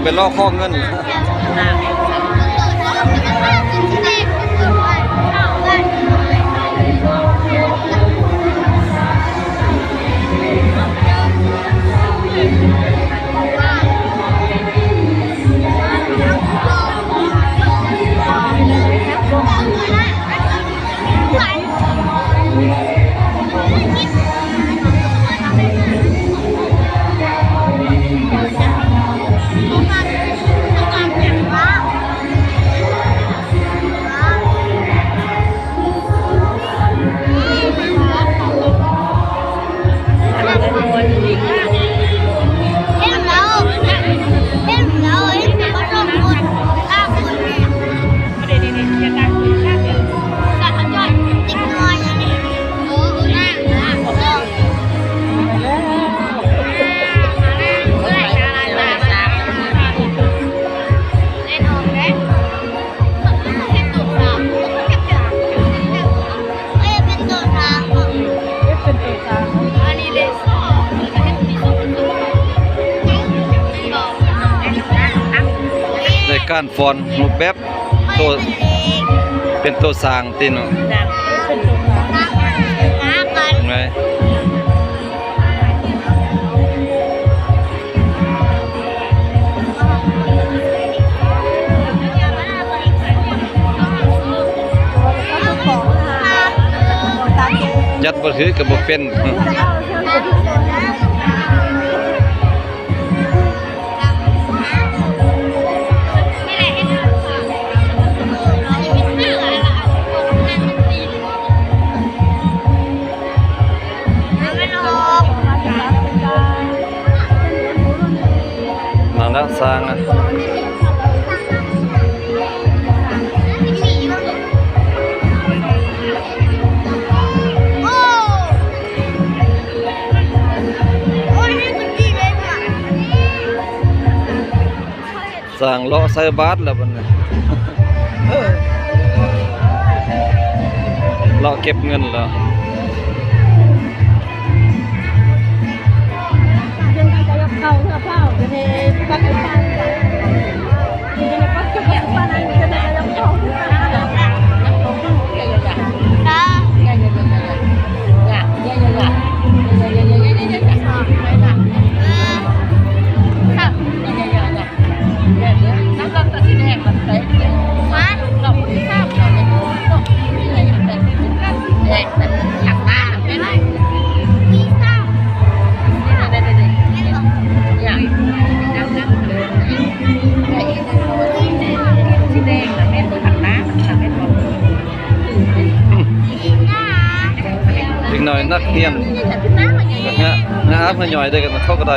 ໄປລໍຂໍເງິນ. ໃນການຟ້ອນຮູບແບບໂຕ ເປັນໂຕສ້າງຕິເນາະ. ຍັດບໍ່ຖືກກໍບໍ່ເປັນ. ມາແລ້ວ ສ້າງອະ. ສ້າງເລາະໃສ່ບາດແລ້ວບັດນີ້ ເລາະເກັບເງິນແລ້ວ.ເດັກນ້ອຍນັກຮຽນ ເຫື່ອອາບເຫື່ອຍ້ອຍເດ້ ເຂົາກໍໄດ້.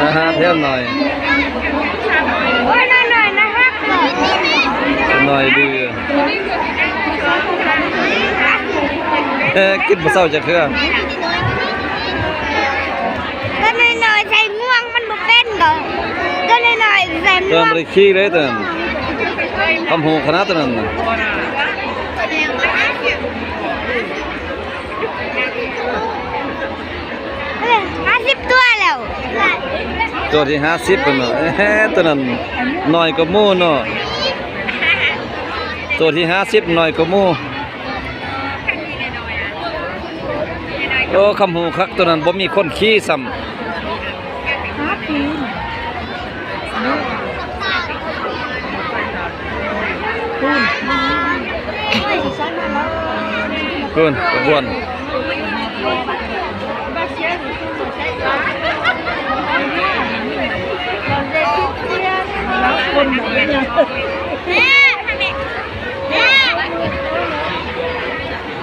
ອາຫານແຖມໜ້ອຍ ໂອ້ຍ ໜ້ອຍໆ ໜ້າຮັກ ໜ້ອຍດື້ ເອີ ກິນບໍ່ເຊົາຈັກເທື່ອ. ໂຕນ້ອຍໆໃສ່ງວງມັນບໍ່ເປັນດອກ ໂຕນ້ອຍໆໃສ່ງວງ ໂຕນັ້ນບໍ່ໄດ້ຂີ່ເລີຍໂຕນັ້ນ ຄວາມຮູ້ຂະໜາດໂຕນັ້ນນະ. ເອີ ຫ້າສິບຕົວແລ້ວ ຕົວທີຫ້າສິບພຸ້ນເນາະ. ເອີ ໂຕນັ້ນໜ້ອຍກວ່າໝູ່ເນາະ ໂຕທີຫ້າສິບໜ້ອຍກວ່າໝູ່. ໂອ້ ຄຳຮູ້ຄັກ ໂຕນັ້ນບໍ່ມີຄົນຂີ່ຊ້ຳ. ພຸ້ນ ຂະບວນ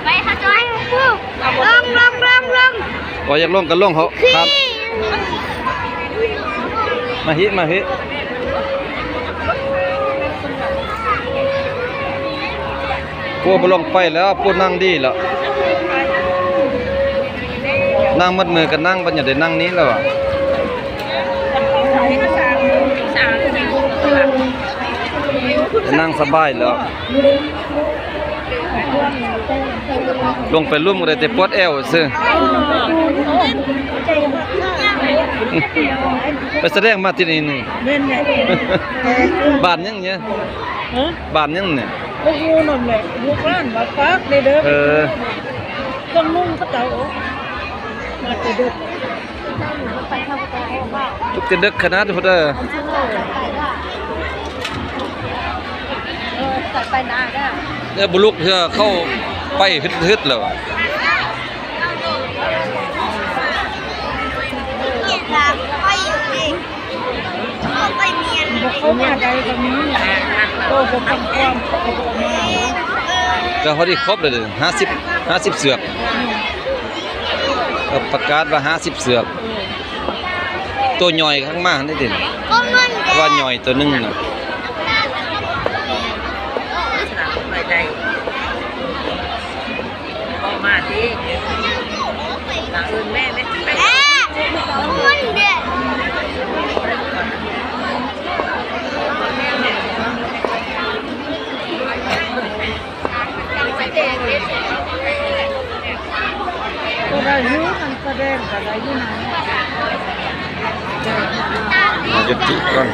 ໄປຫາຈອຍ ລົງ ລົງ ລົງ ລົງ ບໍ່ຢາກລົງກໍລົງເຖາະ ຂ້າມ ມາຫິ ມາຫິ ໂອ້ ບໍ່ລົງໄປແລ້ວ ໂອ້ ນັ່ງດີແລ້ວ ນັ່ງໝົດມື້ກໍນັ່ງ ບໍ່ຢາກໄດ້ນັ່ງນີ້ແລ້ວ ນັ່ງສະບາຍແລ້ວ. ລົງໄປລຸ່ມກໍໄດ້ແຕ່ປວດແອວຊື່. ໄປສະແດງມາທີ່ນີ້ນີ້ ແມ່ນແຫຼະ ບ້ານຫຍັງນີ້? ຮະ? ບ້ານຫຍັງນີ້? ບໍ່ຮູ້ນັ້ນແຫຼະ ລູກຫຼານມາຝາກເດີ. ເອີ ເຄື່ອງນຸ່ງເຂົາເຈົ້າ ມາແຕ່ດຶກ. ລຸກແຕ່ດຶກຂະໜາດພຸ້ນເດີ. ເອີ ບໍ່ລຸກເທື່ອ ເຂົາໄປຮຶດໆແລ້ວ. ເຂົາມາໄດ້ກໍມີ ໂອ້ ບໍ່ຟັງຄວາມ ເຂົາກໍບໍ່ມາ. ກໍພໍດີຄົບແລ້ວເດີ ຫ້າສິບ ຫ້າສິບເຊືອກ. ກໍປະກາດວ່າຫ້າສິບເຊືອກ ໂຕຍ່ອຍຂ້າງມາຫັ້ນເດ້ ວ່າຍ່ອຍໂຕໜຶ່ງນະ. ມາຢຸດຕິກ່ອນ.